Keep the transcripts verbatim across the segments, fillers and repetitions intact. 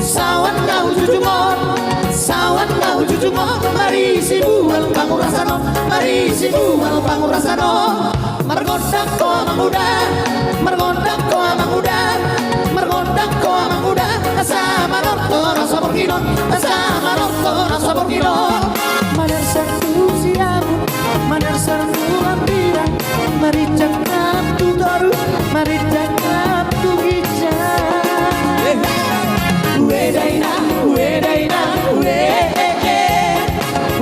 Sawan na hujujung on, sawan na hujujung on, marisi bual pangurasan on, marisi bual pangurasan on. Margondang ho amang uda, margondang ho amang uda, margondang ho amang uda, asa manortor asa borngin on, asa manortor asa borngin on. Manerser tu siamun, manerser tu hambirang, marinjak nang tu toru, marinjak nang tu ginjang. Ue dainang, ue dainang, ue.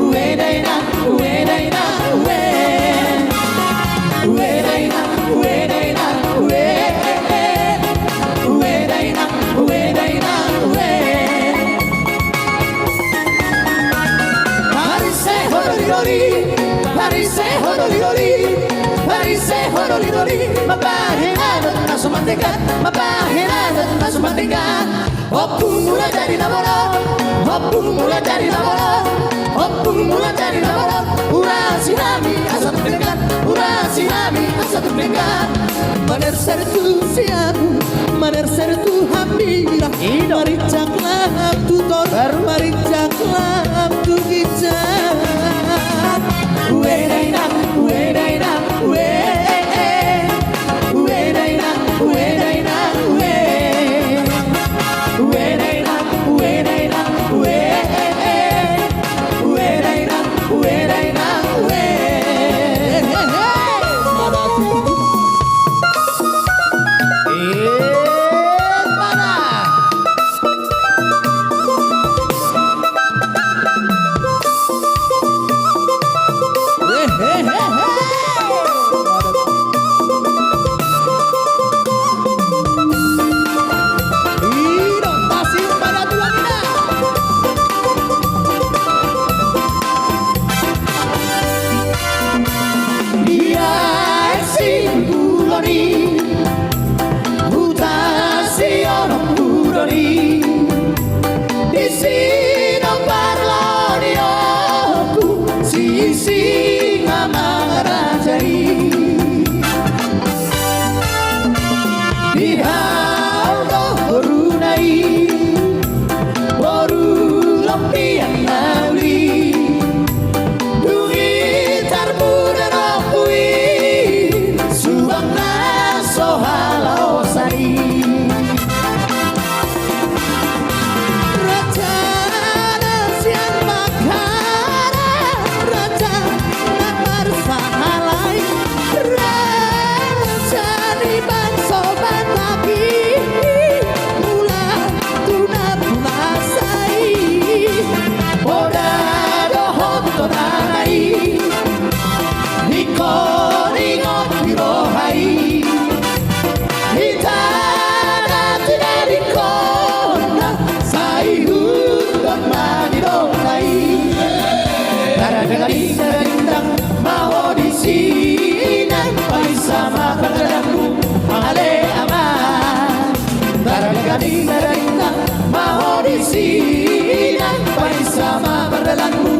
Ue dainang, ue dainang, ue. Ue dainang, ue dainang, ue. Ue dainang, ue dainang, ue. Parise ho doli-doli, parise ho doli-doli, parise ho doli-doli. Mambahen adat na so mandenggan, mambahen adat na so mandenggan. Ompung Mulajadi Nabolon, Ompung Mulajadi Nabolon, Ompung Mulajadi Nabolon. Urasi hami asa tung denggan, urasi hami asa tung denggan. Manerser tu siamun, manerser tu hambirang, marinjak nang tu toru, marinjak nang tu ginjang. Ue dainang, ue dainang, ue. Ue dainang, ue dainang, ue. Ue dainang, ue dainang, ue. Ue dainang, ue dainang, ue. Ia esi buloni. Huta Sion on hudoni, disi do parlo ni ompu si Singamangaraja i. Dihaol do boruna i, boru Lompian na uli. Dung i tarbuda do ompu i, subang na so halaosan i. Raja na sian Manggarai, raja na marsahalai, raja ni bangso Batak i, mula tu na punasa i. Poda dohot tona i, ingkon ingot di roha i. Hita na tinadingkon na, sai hundon ma di dongna i. Tara denggan i, tara denggan ma ho disi, nang paisa ma pardalanmu, ale amang. Tara denggan i, tara denggan ma ho disi, nang paisa ma pardalanmu,